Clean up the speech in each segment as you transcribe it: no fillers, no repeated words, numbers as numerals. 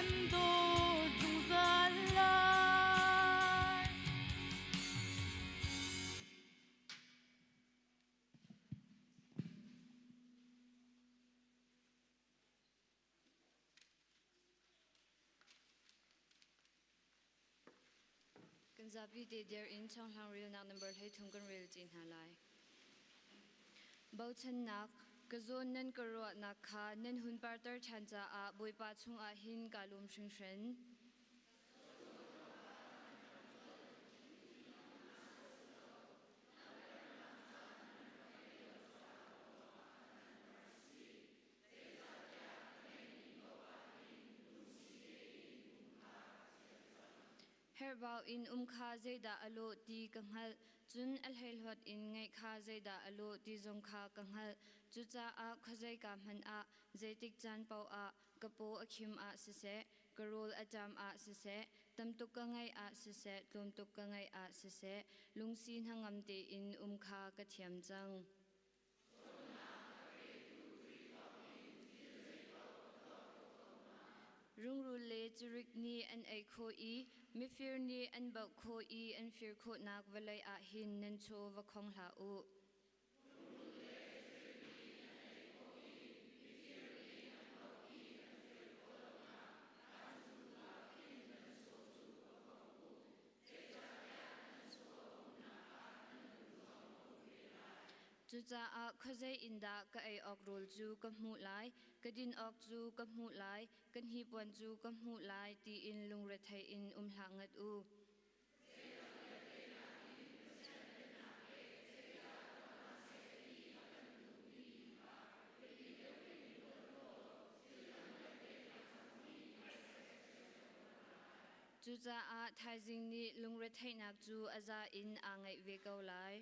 Kan dawt zungzal lai. Kan zapi te dir in chonghlang relnak number 13 kan rel ci hna lai. Bochannak ka zawn nan ka ruahnak kha nan hun parter ṭhan caah Bawipa chungah hin kaa lawm hringhran. Herhbau in um kha zeidah a lawh ti ka hngalh, cun a hleihluat in ngaih kha zeidah a lawh ti zong kha ka hngalh. Cucaah khuazeika hmanh ah, zeitik caan paoh ah, ka paw a khim ah siseh, ka rawl a ṭam ah siseh, tam tuk ka ngeih ah siseh, tlawm tuk ka ngeih ah siseh, lungsi hnangam tein um kha ka thiam cang. Rungrul le cirik nih an ei khawh i mifir nih an baoh khawh i an fir khawhnak vawlei ah hin nan chaw va khong hlah u. Cucaah khuazei in dah ka ei awk rawl cu ka hmuh lai, ka din awk cu ka hmuh lai, ka hnipuan cu ka hmuh lai tiin lungrethei in um hlah ngat u. Cucaah thaizing nih lungretheihnak cu a za in aa ngeih ve ko lai.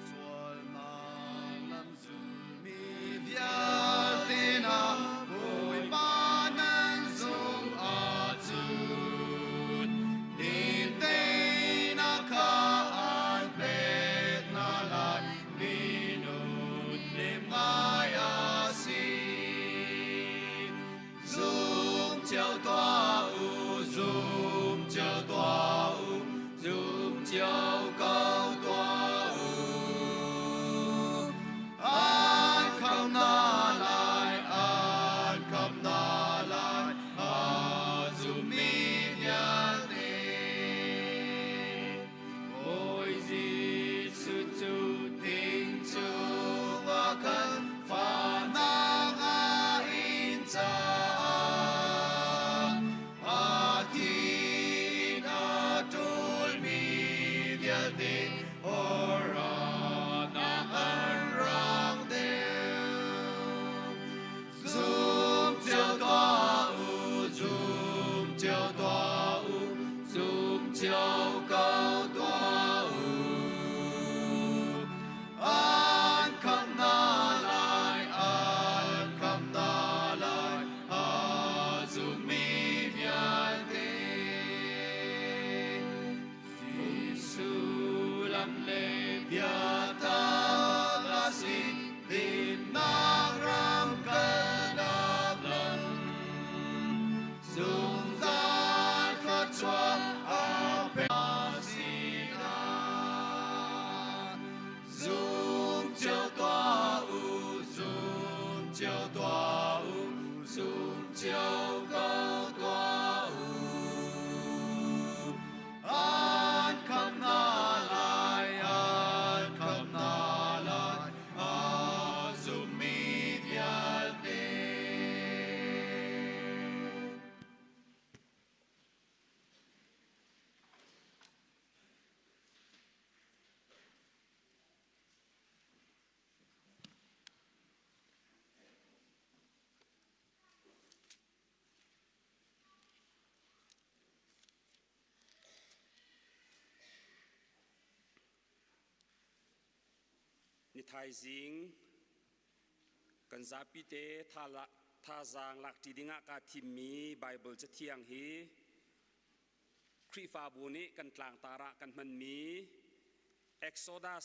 Sualnak lam zulmi vialte hna Bawipa nan zung ahcun Dinteinak kha an pek hna lai minun nem ngai a si. Zum cio tuah u, zum cio tuah u, zum cio ko tuah u. An kham na lai, an kham na lai, a zummi vialte. Bawi Jesuh cu thing cungah khan fahnak a in caah a thi in a ṭulmi vialte hawrahnak an rang deuh. Zum cio tuah u, zum cio tuah u, zum cio ko tuah u. An khamh hna lai, an khamh hna lai, a zummi vialte. Jesuh lam le biatak a si, dinnak ram kalnak lam. Zungzal thluachuah a pe sinah. Zum cio tuah u, zum cio tuah u, zum cio ko tuah u. An khamh hna lai, an khamh hna. Thaizing kan zapi te thazaang lakṭi dingah kaa thimmi Baibal Cathiang hi Khrihfabu nih kan tlangtar ah kan hmanmi Exodus.